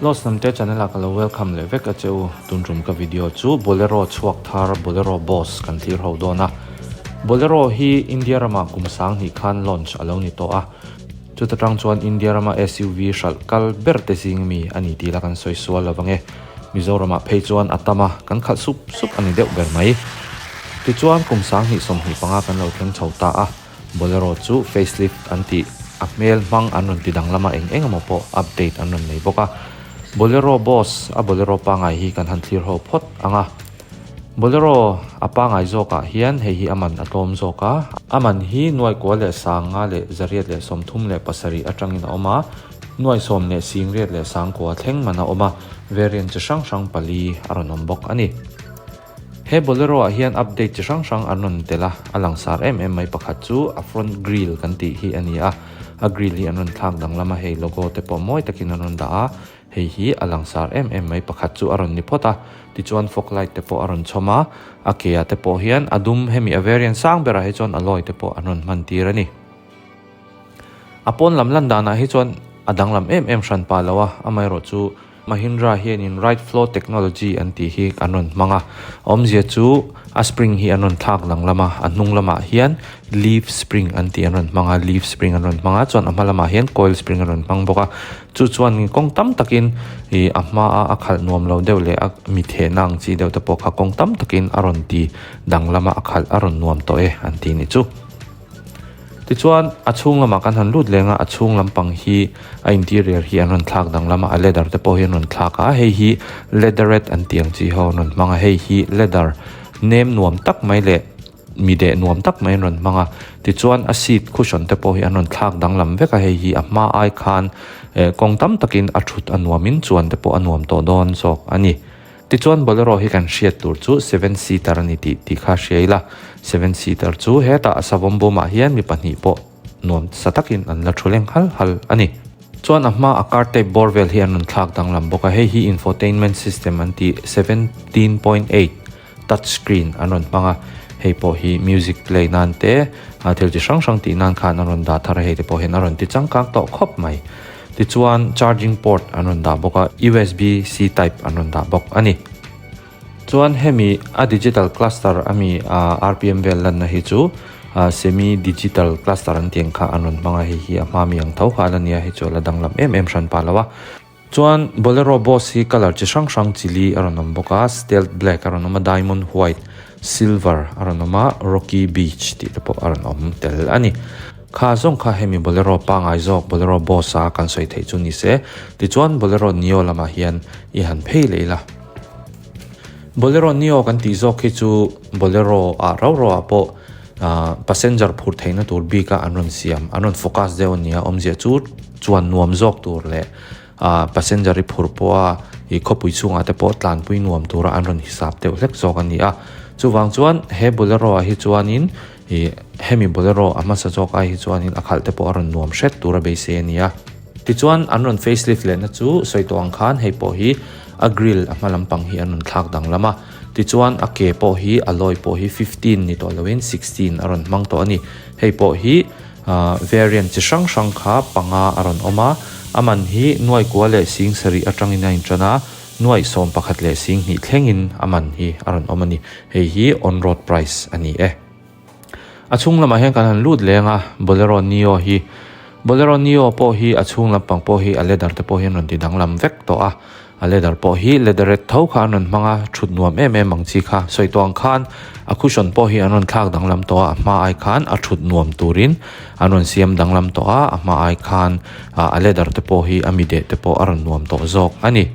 Lost Hnamte channel ah ka lo welcome leh vek a che u. Tun tum ka video chu Bolero chhuak thar Bolero Boss kan thlir ho dawn a. Bolero hi India ramah kum sang hnih khan launch a lo ni tawh a. Chuta tang chuan India rama SUV hralh kal ber te zing mi a ni tih la kan sawi sual lo ange. Mizoramah phei chuan a tam a, kan khalh sup sup a ni deuh ber mai. Tichuan kum 2025 kan lo thleng chho ta a, Bolero chu facelift an tih a hmel hmang an rawn ti danglam a, eng eng emaw pawh update an rawn nei bawk a. Bolero Boss a Bolero pangngai hi kan han thlir ho phawt ang a. Bolero a pangngai zawkah hian hei hi a man a tlawm zawk a, a man hi nuai kua leh sang nga leh zariat leh 37 atangin a awm a, nuai sawm leh sing riat leh sang kua thleng man a awm a, variant chi hrang hrang pali a rawn awm bawk a ni. He Bolero ah hian update chi hrang hrang an rawn tel a, a langsar em em mai pakhat chu a front grille kan tih hi a ni a, a grille hi an rawn thlak danglam a, hei logo te pawh mawi takin an rawn dah a, Hei hi a langsar em em mai pakhat chu a rawn ni phawt a, tichuan fog light te pawh a rawn chhawm a, a ke ah te pawh hian a dum hemi a variant sang berah hi chuan alloy te pawh an rawn hman tir a ni. A pawn lam lan danah hi chuan a danglam em em hran pah lo a, amaherawh chu Mahindra hianin Ride Flow Technology an tih hi an rawn hmang a, a awmzia chu a spring hi an rawn thlak danglam a, a hnung lamah hian leaf spring an tih an rawn hmang a, leaf spring an rawn hmang a, chuan a hma lamah hian coil spring an rawn hmang bawk a. Chu chuan kawng tam takin ih a hmaa a khalh nuam lo deuh leh a mi thehna ang chi deuh te pawh kha kawng tam takin a rawn ti danglam a, a khalh a rawn nuam tawh e an ti ni chu. Tichuan a chhung lamah kan han lut leng a, a chhung lampang hi a interior hi an rawn thlak danglam a, a leather te pawh hi an rawn thlak a, hei hi leatherette an tih ang chi ho an rawn hmang a, hei hi leather nem nuam tak mai leh Mi deh nuam tak mai an rawn hmang a, tichuan a seat cushion te pawh hi an rawn thlak danglam vek a, hei hi a hma ai khan eh kawng tam takin a thut a nuamin chuan te pawh a nuam tawh dawn zawk a ni. Tichuan Bolero hi kan hriat tur chu seven seater a ni tih tih kha hria ila, seven seater chu hetah a savawm bawmah hian mi pahnih pawh nuam sa takin an la thu leng hal hal a ni. Chuan a hma a car tape bawr vel hi an rawn thlak danglam bawk a, hei hi infotainment system an tih 17.8 Touch screen an rawn hmang a, hei pawh hi music play nan te ah thil chi hrang hrang tih nan khan an rawn dah thar a, hei te pawh hian a rawn ti changkang tawh khawp mai. Tichuan charging port an rawn dah bawk a, usb C type an rawn dah bawk a ni. Chuan hemi a digital cluster ami ah rpm vel lanna hi chu ah semi digital cluster an tih ang kha an rawn hmang a, hei hi a hma mi ang tho kha a la nia, hei chu a la danglam em em hran pah lo a. Chuan Bolero Boss hi colour chi hrang hrang chili a rawn awm bawk a, stealth black a rawn awm a, diamond white, silver a rawn awm a, rocky beach tih te pawh a rawn awm tel a ni. Kha zawng kha hemi Bolero pangngai zawk Bolero Boss a kan sawi theih chu ni se, tichuan Bolero Neo lamah hian i han phei leh ila. Bolero Neo kan tih zawk hi chu Bolero ah rau rau ah pawh passenger phur theihna tur bik a an rawn siam, an rawn focus deuh a nia, awmzia chu chuan nuam zawk tur leh passenger i phur pawha ih khawpui chhungah te pawh tlanpui nuam tura an rawn hisap deuh hlek zawk a ni a. Chuvang chuan he Bolero ah hi chuanin ih hemi Bolero a hmasa zawk ai hi chuanin a khalh te pawh a rawn nuam hret tura beisei a ni a. Tichuan an rawn facelift lehna chu sawi tawh ang khan hei pawh hi a grille a hma lampang hi an rawn thlak danglam a, tichuan a ke pawh hi a lawi pawh hi 15 ni tawh loin 16 a rawn hmang tawh a ni. Hei pawh hi variant chi hrang hrang kha panga a rawn awm a, a man hi nuai kua leh sing sarih atangin a intan a, nuai 11 leh sing hnih thlengin a man hi a rawn awm a ni. Hei hi on road price a ni e. A chhung lamah hian kan han lut leng a, Bolero Neo hi. Bolero Neo pawh hi a chhung lampang pawh hi a leather te pawh hi an rawn ti danglam vek tawh a, a leather pawh hi leatherette tho kha an rawn hmang a, thut nuam em em ang chi kha. Sawi tawh ang khan a cushion pawh hi an rawn thlak danglam tawh a, a hma ai khan a thut nuam turin an rawn siam danglam tawh a, a hma ai khan a leather te pawh hi a mi deh te pawh a rawn nuam tawh zawk a ni.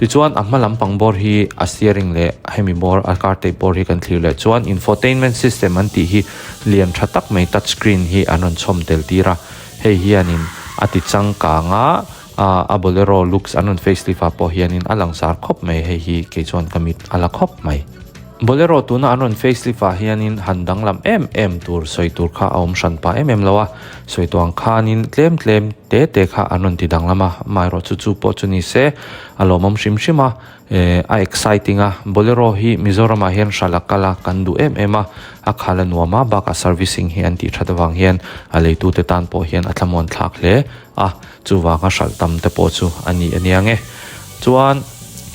Tichuan a hma lampang bawr hi a steering leh hemi bawr a car tape bawr hi kan thlir leh chuan infotainment system an tih hi lian tha tak mai touch screen hi an rawn chhawm tel tir a, hei hianin a ti changkang a, a bolero looks an rawn facelift ah pawh hianin a langsar khawp mai hei hi kei chuan ka mit a la khawp mai. Bolero tuna an rawn facelift ah hianin han danglam em em tur sawi tur kha a awm hran pah em em lo a, sawi tawh ang khanin tlem tlem te te kha an rawn ti danglam a, amaherawh chu chu pawh chu ni se a lawmawm hrim hrim a, eh a exciting a, Bolero hi Mizoram ah hian hralh a kal a kan duh em em a, a khal a nuam a bakah servicing hi an tih that avang hian a leitu te tan pawh hian a thlamuan thlak hle a, chuvanga hralh tam te pawh chu a ni aniang e. Chuan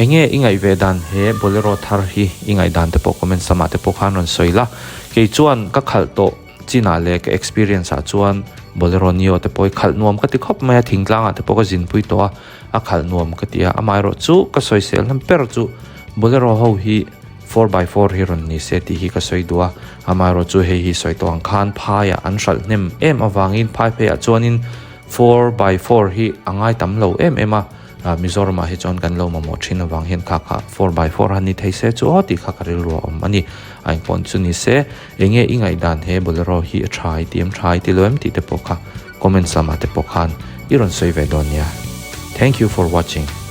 enge i ngaih ve dan he Bolero thar hi i ngaihdan te pawh comments lamah te pawh khan rawn sawi la. Kei chuan ka khalh tawh chinah leh ka experience ah chuan Bolero Neo te pawh hi khalh nuam ka ti khawp mai a, thingtlangah te pawh ka zinpui tawh a, a khalh nuam ka ti a. Amaherawh chu ka sawisel hnem ber chu Bolero ho hi 4x4 hi rawn ni se tih hi ka sawi duh a, amaherawh chu hei hi sawi tawh ang khan phaiah an hralh hnem em avangin phai pheiah chuanin 4x4 hi a ngai tam lo em em a, Mizoramah hi chuan kan lo mamawh thin avang hian kha kha 4x4 han ni thei se chu aw tih kha ka rilru a awm a ni. A engpawh chu ni se, enge i ngaihdan he Bolero hi a tha i ti em tha i ti lo em tih te pawh kha comments lamah te pawh khan i rawn sawi ve dawn nia. Thank you for watching.